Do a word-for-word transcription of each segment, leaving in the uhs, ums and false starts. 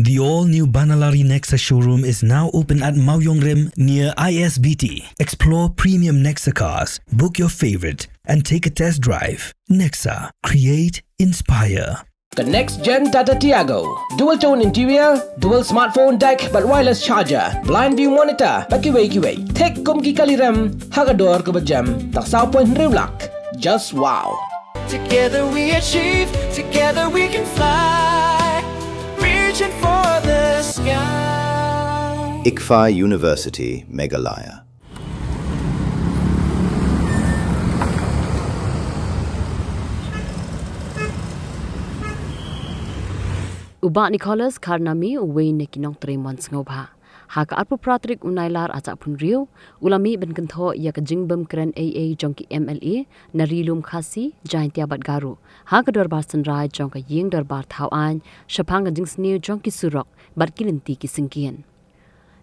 The all-new Banalari Nexa showroom is now open at Mawiong Rim near I S B T. Explore premium Nexa cars, book your favorite, and take a test drive. Nexa, create, inspire. The next gen Tata Tiago. Dual tone interior, dual smartphone deck, but wireless charger, blind view monitor, bad kiwei kiwei. Thik kum ki kali rem, ha ka dor kaba jem, tang saw point hynriew lak. Just wow. Together we achieve, together we can fly. Reaching for the sky. ICFAI University, Meghalaya. U Bah Nicholas Kharnami, uwei na ki nongtrei mon sngewbha, ha ka arphew phra tarik u Nailar arhajar arphew hynriew, u la mih ban kynthoh ïa ka jingbym kren ei ei jong ki M L A na Ri Lum Khasi, Jaintia bad Garo, ha ka dorbar synrai jong ka ïing dorbar thaw aiñ, shaphang ka jingsniew jong ki surok bad ki lynti ki syngkien.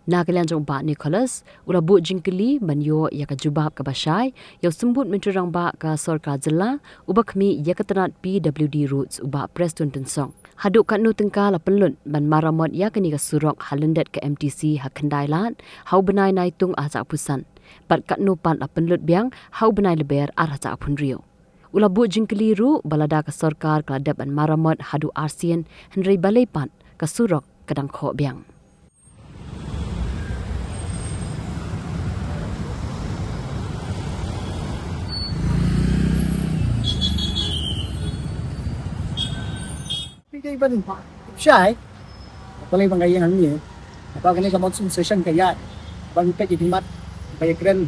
Na ka liang jong u Bah Nicholas, u la buh jingkylli ban ïoh ïa ka jubab kaba shai ïa u Symbud Myntri Rangbah ka Sorkar Jylla, uba khmih ïa ka tnat P W D roads, u Bah Prestone Tynsong. Haduh katno tyngka la pynlut ban maramot ïa kane ka surok ha lyndet ka M T C ha Khyndailad ha u bnai Naitung arhajar arphew san, bad katno pat la pynlut biang ha u bnai Lber arhajar arphew hynriew. U la buh jingkylli ruh ba lada ka sorkar ka la dep ban maramot haduh arsien, hynrei balei pat ka surok ka dang khoh biang. Phi dei ban shai. Balei ban ka ïeng hangne? Ba kane ka monsoon session ka ïaid. Ba ngi peit ïa ki mat ba ïakren.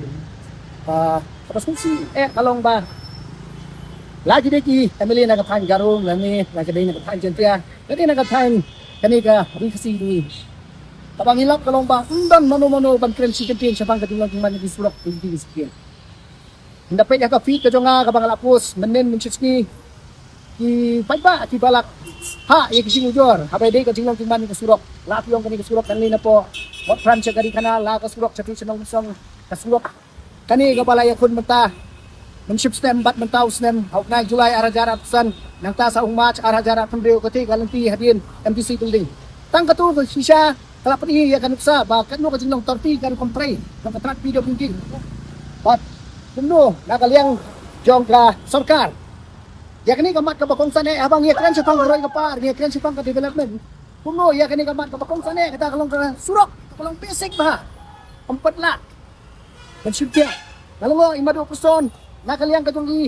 Ba kaba sngewsih eh ka long ba la ki dei ki M L A na ka thaiñ Garo, lane la ki dei na ka thaiñ Jaintia, la dei na ka thaiñ kane ka Ri Khasi Jong ngi. Kaba ngi lap ka long ba ym don mano mano ban kren shi kyntien shaphang ka jinglong jingman ki surok ki lynti ki syngkien. Ynda peit ïa ka feed ka jong nga kaba nga la post mynnin mynshisngi, ki paidbah kiba la hap ïa ki jingujor haba ïadei ka jinglong jingman ka surok. La phi ong kane ka surok kan leit napoh Motphran sha Karikhana, la ka surok sha Shnong Mynsong, ka surok kane kaba la ïakhun mynta mynshipsnem bad mynta u snem, ha u bnai July arhajar arphew san, nangta sa u March arhajar arphew hynriew, kata ka lynti hadien M D C building. Tang katto ka shisha ka la pyni ïa ka nuksa ba katno ka jinglong torti kan kum trei jong ka tnat P W D. Bad kumno na ka liang jong ka sorkar, ïa kane ka mat kaba kongsan eh, haba ngi ïakren shaphang ka roi ka par, ngi ïakren shaphang ka development, kumno ïa kane ka mat kaba kongsan eh, kata ka long ka surok kaba long basic bha. Em pat lah ban shim thiah. Nga long i Madu Puson na ka liang ka jong i.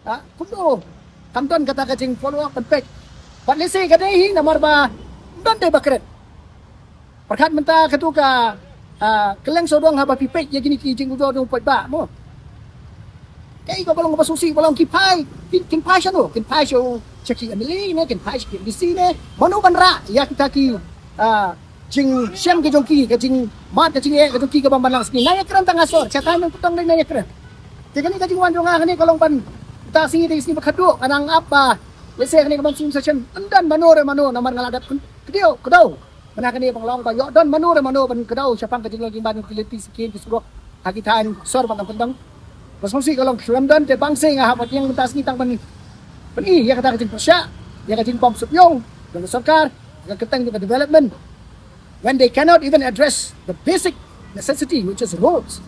Ah, kumno kam don kata ka jing follow up ban peit. Bad lehse ka dei hi namar ba ym don dei ba kren. Pyrkhat mynta katu ka, ah, kylleng sawdong haba phi peit ïa kine ki jingujor jong u paidbah mo. Kaei kaba long kaba sngewsih, ba long ki phai, kin, kin phai shano, kin phai sha u, sha ki M L A ne, kin phai sha ki M D C ne. Mano ban rah ïa kita ki, ah, jingshem ka jong ki, ka jingmad ka jingeh ka jong ki kaba man lang sngi. Nang ïakren tang ha sor, sha thaiñ nangtong dei nang ïakren. Te kane ka jingwan jong nga hangne ka long ban, mynta sngi dei sngi ba khatduh, ka nang ap ba lehse kane ka monsoon session, ym don mano re mano namar nga la dep kdew, kdew. Mynta kane ba nga long ba ïoh don mano re mano ban kdew shaphang ka jinglong jingman ki lynti ki syngkien ki surok ha ki thaiñ sor ba nang kyndong. Ba sngewsih ka long khlem don, te bang seh nga hap ban ïeng mynta sngi tang ban pyni ïa kata ka jingpyrshah, ïa ka jingbym sup ïong jong ka sorkar, ïa ka kyrteng jong ka development, when they cannot even address the basic necessity, which is roads,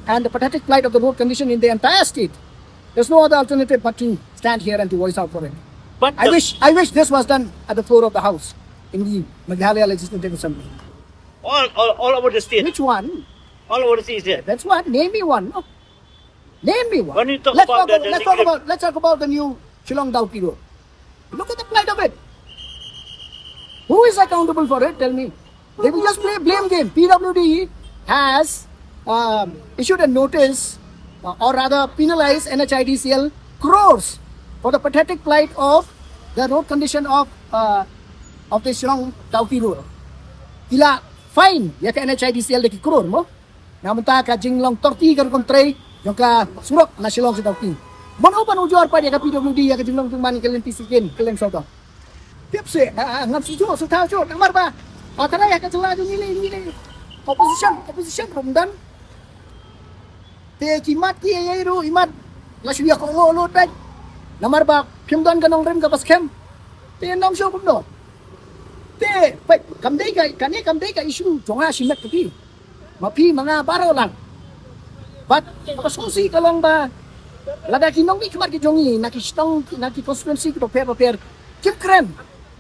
and the pathetic plight of the road condition in the entire state. There's no other alternative but to stand here and to voice out for it. But I the wish, I wish this was done at the floor of the House in the Meghalaya Legislative Assembly. All, all, all over the state. Which one? All over the state, yeah. That's what. Name me one. No. Name me one. When you talk let's about talk the, about, the let's talk about, let's talk about the new Shillong Dawki Road. Look at the plight of it. Who is accountable for it? Tell me. They will just play blame game. P W D has, um, issued a notice, uh, or rather penalized N H I D C L crores for the pathetic plight of the road condition of, uh, of the Shillong Dawki Road. Ki la fine ïa ka N H I D C L da ki crore mo. Na mynta ka jinglong torti ka rukom trei jong ka surok na Shillong sha Dawki. Mano ban ujor pat ïa ka P W D ïa ka jinglong jingman ka lynti syngkien kylleng sawdong. Tip seh, ah, ah, ngam sngewthuh, sngewthuh shuh namar ba, ah, trai ïa ka jylla jong ngi lei, ngi lei. Opposition, opposition ruh ym don. Te ki mat ki ïa ïa ruh i mat la shu ïa kohnguh lut beit. Namar ba phim don ka nongrim kaba skhem. Te nong shuh kumno. Eh, peit, kam dei ka, kane kam dei ka issue jong nga shimet ka phi. Ma phi ma nga baroh lang. Bad kaba sngewsih ka long ba lada ki nongmihkhmat ki jong ngi na ki shnong, na ki constituency kiba pher bapher kim kren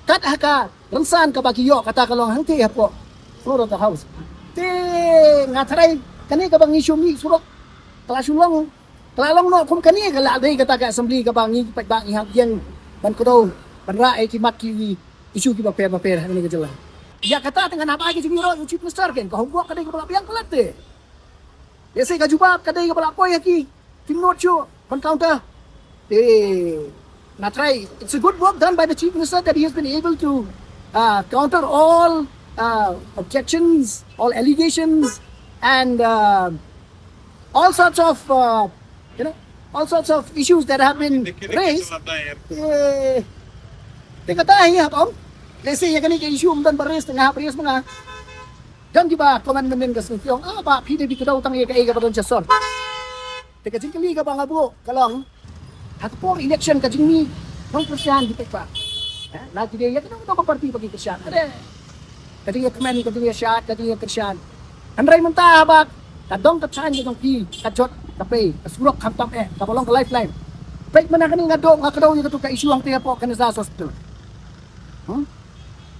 kat ha ka rynsan kaba ki ïoh, kata ka long hangtei hapoh floor of the house. Te nga tharai kane kaba ngi shu mih surok ka la shu long, ka la long noh kum kane ka la dei kata ka assembly kaba ngi paidbah ngi hap ïeng ban kdew ban rah ïa ki mat ki issue kiba pher bapher ha kane ka jylla. Ïa kata te ngan hap ai ka jingïaroh ïa u Chief Minister, kan ka homework ka dei kaba la biang palat te. Lehse ka jubab ka dei kaba la poi ha ki, ki note shuh ban counter. Eh, nga tharai, it's a good work done by the Chief Minister that he has been able to uh, counter all uh, objections, all allegations, and uh, all sorts of uh, you know, all sorts of issues that have been raised. Eh, te kata hi hap ong. Lehse ïa kane ka issue ym don ba raise, te nga hap raise ma nga. Don kiba comment mynnin ka sngi ki ong, ah, ba phi dei phi kdew tang ïa kaei kaba don sha sor. Te ka jingkylli kaba nga buh ka long, ha ka por election ka jingmih nongkyrshan ki paidbah, eh, la ki dei ïa kano kano ka party ba ki kyrshan. Ka dei ka jingïakmen, ka jingïashad, ka jingïakyrshan. Hynrei mynta haba ka dong ka thaiñ ka jong phi ka jot, ka pei ka surok khamtam eh kaba long ka lifeline. Peit mynta kane nga dok nga kdew ïa katu ka issue hangtei hapoh Ganesh Das Hospital. Hmm?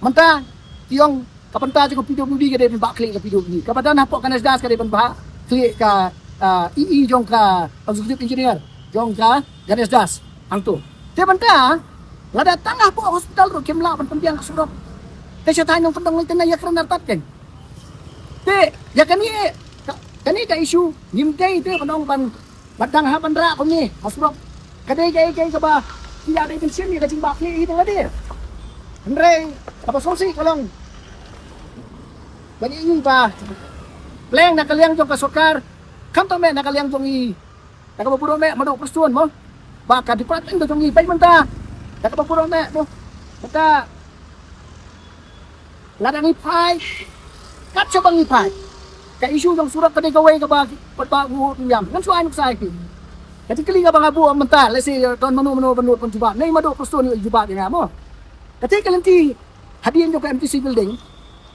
Mynta ki ong ka bynta jong ka P W D ka dei ban bah khlieh ka P W D. Kaba don hapoh Ganesh Das ka dei ban bah khlieh ka, ah, E E jong ka, executive engineer jong ka Ganesh Das hangto. Te mynta lada tang hapoh hospital ruh kim lah ban pynbiang ka surok. Te shatai nongkyndong lei te na ïakren artat, kan. Te ïa kane ka, kane ka issue ngim dei te ban ong ban Ba dang hap ban rah kumne ha surok. Ka dei kaei kaei kaba ki ïa dei ban shim ïa ka jingbah khlieh hi te lade. Hynrei kaba sngewsih ka long ba ngi ïohi ba pleng na ka liang jong ka sorkar, khamtam eh na ka liang jong i, na kaba burom eh Mado Prestone mo, ba ka department ka jong i peit mynta na kaba burom eh mo. Mynta Lada ngi phai, kat shaba ngi phai, ka issue jong surok ka dei kawei kaba, kaba u ïam. Ngan shu ai nuksa ïa phi. Ka jingkylli kaba nga buh mynta, lehse don mano mano ban nud ban jubab. Nai Mado Prestone u jubab ïa nga mo. Kata ka lynti hadien jong ka M T C building,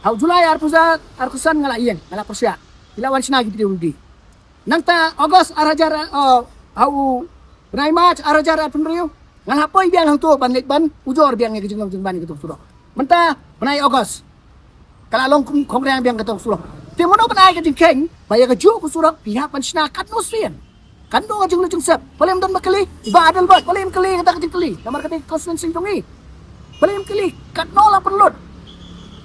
ha u July arphew san, arphew san nga la ïeng, nga la pyrshah. Ki la wan shna ki P W D. Nangta August ar hajar, oh, ha u bnai March ar hajar arphew hynriew, nga la poi biang hangto ban leit ban ujor biang ïa ka jinglong jingman ïa kato ka surok. Mynta bnai August ka la long kum khongriang biang kato ka surok. Te mano ban ai ka jingkheiñ ba ïa kajuh ka surok phi hap ban shna katno sien? Katno ka jinglut jingsep? Balei ym don ba kylli i Bah Adelbert? Balei ym kylli kata ka jingkylli? Namar ka dei ka constituency jong i. Balei ym kylli katno la pynlut?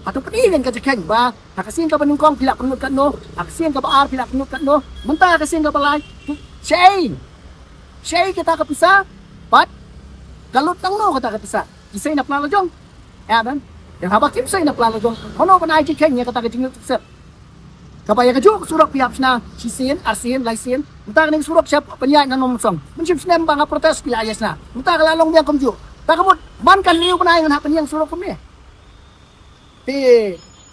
Hato phi ïeng ka jingkheiñ ba ha ka sien kaba nyngkong phi la pynlut katno, ha ka sien kaba ar phi la pynlut katno, mynta ha ka sien kaba lai shaei? Shaei kata ka pisa? Bad ka lut nangno kata ka pisa? Ki sei na pla la jong. Ïa ban, ïa haba kim sei na pla la jong, mano ban ai jingkheiñ ïa kata ka jinglut jingsep? Kaba ïa kajuh ka surok phi hap shna shisien, arsien, laisien. Mynta kane ka surok shep pynïaid na Nongmynsong. Mynshem snem ba nga protest phi la ïa shna. Mynta ka la long biang kumjuh. Ta ka mut man ka hynriew bnai ngan hap pynïeng surok kumne. Te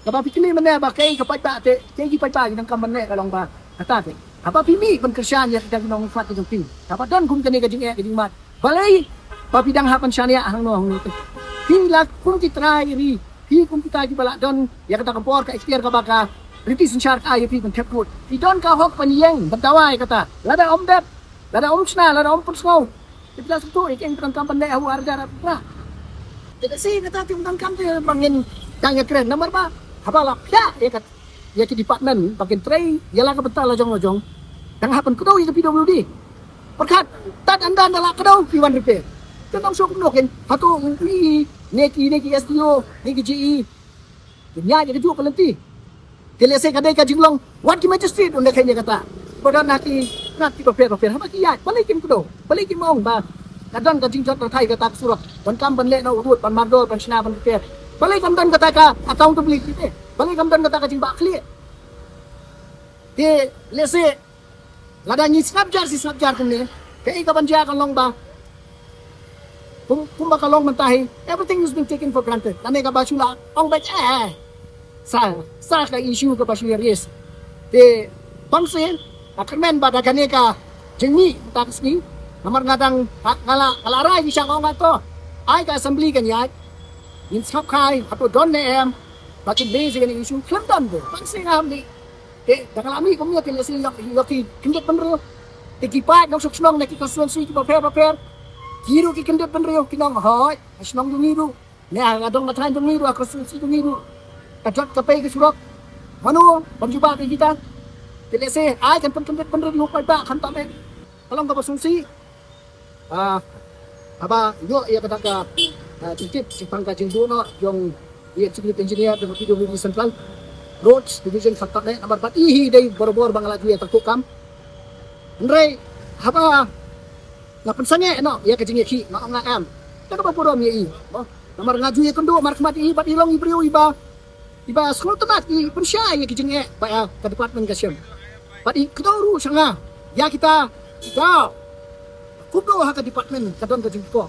kaba phi kylli mynne ba kaei ka paidbah te, kaei ki paidbah ki donkam ban leh ka long ba kata te. Haba phi mih ban kyrshan ïa kita ki nongmihkhmat ki jong phi, haba don kum kane ka jingeh ka jingmad, balei ba phi dang hap ban shaniah hangno hangno te? Phi la kum ki trai ri, phi kum kita kiba la don ïa kata ka bor ka ikhtiar kaba ka British synshar ka ai ïa phi ban thep vote. Phi don ka hok ban ïeng ban dawa ïa kata. Lada ym dep, lada ym shna, lada ym pynsngew, te phi la sngewthuh ïa kaei ka donkam ban leh ha u ar hajar arphew phra. Te ka shi kata te ym donkam te ba ngin dang ïakren namar ba haba la phiah ïa ka, ïa ki department ba kin trei ïa la ka bynta la jong la jong, dang hap ban kdew ïa ka P W D. Pyrkhat, tad ynda da la kdew phi wan repair. Te nang shu kumno kin, hato u E E ne ki, ne ki S D O ne ki J E kin ïaid ïa kajuh ka lynti? Te lehse ka dei ka jinglong wat ki magistrate un da kheiñ ïa kata. Ba don ha ki nat kiba pher bapher, haba ki ïaid, balei kim kdew? Balei kim ong ba ka don ka jingjot rathai kata ka surok, ban kam ban leh noh u road, ban mardor, ban shna, ban repair? Balei kam don kata ka accountability te? Balei kam don kata ka jingbah khlieh? Te lehse lada ngi sngap jar shi sngap jar kumne, kaei kaban jia kan long ba kum, kumba ka long mynta hi, everything is being taken for granted. Lane kaba shu la ong beit, eh, sa, sa ka issue kaba shu ïa raise. Te bang sien nga kyrmen ba da kane ka jingmih mynta ka sngi, namar nga dang, nga la, nga la rai ki shang ong, nga to ai ka assembly kan ïaid. Ngin sngap kai hato don ne em ba kin leh ïa kane ka issue. Khlem don bro, ban sngap ni. Te da ka la mih kumne te lehse ïa ki kyndit bynriew, te ki paid nongshong shnong na ki constituency kiba pher ba pher, ki ruh ki kyndit bynriew ki ong hooid, ha shnong jong ngi ruh, ne ha dong na thaiñ jong ngi ruh, ha constituency jong ngi ruh, ka jot ka pei ka surok. Mano ban jubab ïa kita? Te lehse ai kan pynkyndit bynriew ïa u paidbah khamtam eh. Ka long kaba sngewsih. Ah, haba ïoh ïa kata ka, ah, jingtip shaphang ka jingduh noh jong i Executive Engineer jong ka P W D Central Roads Division khamtam eh, namar bad i hi dei barabor ba nga la ju ïathuh kam. Hynrei haba nga pynsangeh noh ïa ka jingïakhih, nga ong nga em, da kaba burom ïa i, mo. Namar nga ju ïakynduh markhmat ïa i bad i long i briew iba, iba sngewtynnat, i pynshai ïa ki jingeh ba ïa ka department ka shem. Bad i kdew ruh sha nga ïa kita, kita kumno ha ka department ka don ka jingkyrkhu.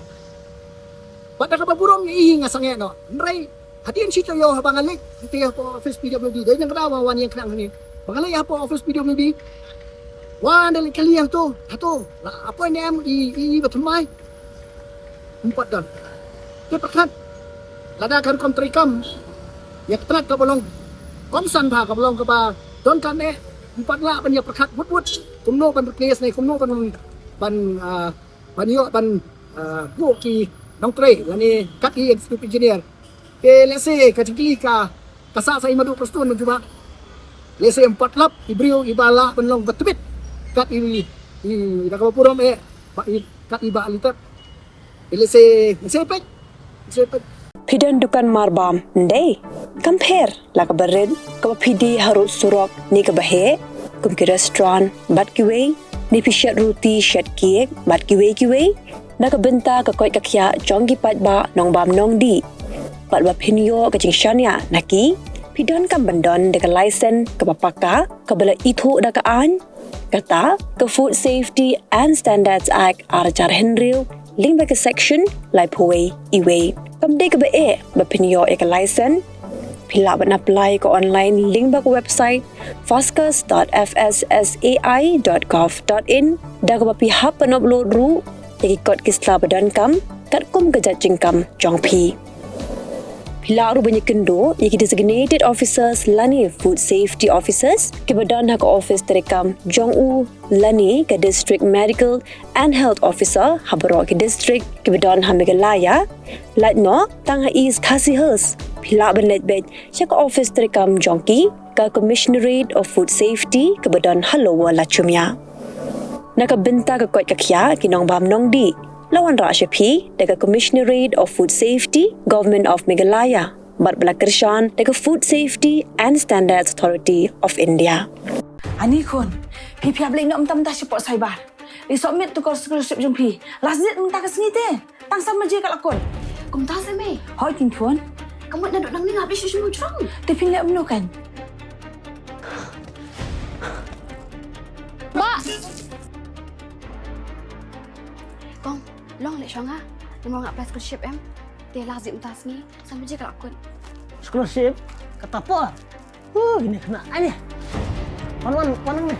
Bad da kaba burom ïa i nga sangeh noh. Hynrei hadien shi taïew haba nga leit, leit hapoh office P W D, dei na ka daw ba wan ïeng khnang hangne. Ba nga leit hapoh office P W D, wan da leit kylli hato, hato la appoint ne em i, i, i ba thymmai. Ym pat don. Te pyrkhat, lada ka rukom treikam ïa ka tnat kaba long kongsan bha, kaba long kaba donkam eh, ym pat lah ban ïa pyrkhat wut wut kumno ban replace ne kumno ban, ban, ah, ban ïoh ban, ah, buh ki nongtrei lane kat i executive engineer. Te lehse ka jingkylli ka, ka sah sa i Madu Prestone ban jubab. Lehse ym pat lap i briew iba lah ban long ba tbit kat i, i, da kaba burom eh, ba i, kat i Bah Litep. Te lehse, lehse peit, lehse peit. Phi don dukan marbam, ym dei? Kam pher la kaba rit, kaba phi die harud surok ne kaba heh, kum ki restaurant bad kiwei, ne phi shet ruti, shet cake bad kiwei kiwei, na ka bynta ka koit ka khiah jong ki paidbah nongbam nongdih. Bad ba phin ïoh ka jingshaniah na ki, phi donkam ban don da ka license kaba paka, kaba la ithuh da ka aiñ, kata ka Food Safety and Standards Act ar hajar hynriew, lyngba ka section laiphew wei E wei. Kam dei kaba eh ba phin ïoh ïa ka license. Phi lah ban apply ka online lyngba ka website fascas dot F S S A I dot gov dot in, da kaba phi hap ban upload ruh ïa ki kot ki sla ba donkam katkum ka jait jingkam jong phi. Phi lah ruh ban ïakynduh ïa ki designated officers lane food safety officers kiba don ha ka office treikam jong u lane ka District Medical and Health Officer ha baroh ki district kiba don ha Meghalaya. Lait noh tang ha East Khasi Hills, phi lah ban leit beit sha ka office treikam jong ki, ka Commissionerate of Food Safety kaba don ha Lower Lachumia. Na ka bynta ka koit ka khiah ki nongbam nongdih, la wanrah sha phi da ka Commissionerate of Food Safety, Government of Meghalaya, bad ba la kyrshan da ka Food Safety and Standards Authority of India. Ani khun, phi phi ïa blei noh mynta mynta shapoh cyber. Ïa submit tu ka scholarship jong phi. Last date mynta ka sngi te. Tang san baje ka la kut. Kumta se mei. Hooid keiñ khun. Ka mut naduh nangne nga hap leit shu shu mujrong. Te phin leh kumno keiñ? Bah! Kong, long leit shong ha. Namar nga apply scholarship em. Te last date mynta sngi. San baje ka la kut. Scholarship? Kata por. Huh, ini kena aja. Wan, wan, wan, wan.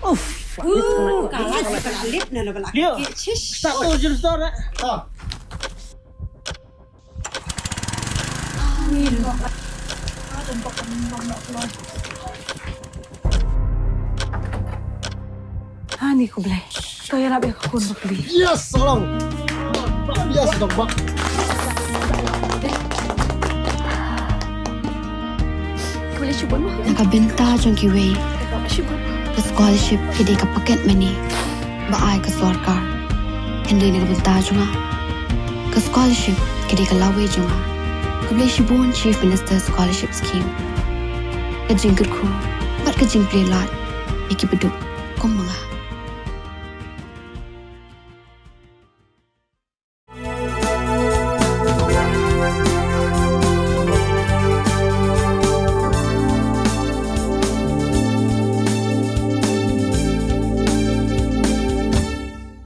Uff, uh, kalah si kalah lip na la balak. Dia. Start tu jenis tu nak. Ah. Ani khublei. To ïarap ïa ka khun ba kli. Yes, Long. Yes, Long. Khublei shibun. Na ka bynta jong kiwei, ka scholarship ka dei ka pocket money ba ai ka sorkar. Hynrei na ka bynta jong nga, ka scholarship ka dei ka lawei jong nga. Khublei shibun Chief Minister Scholarship Scheme. Ka jingkyrkhu bad ka jingplie lad ïa kiba duk kum ma nga.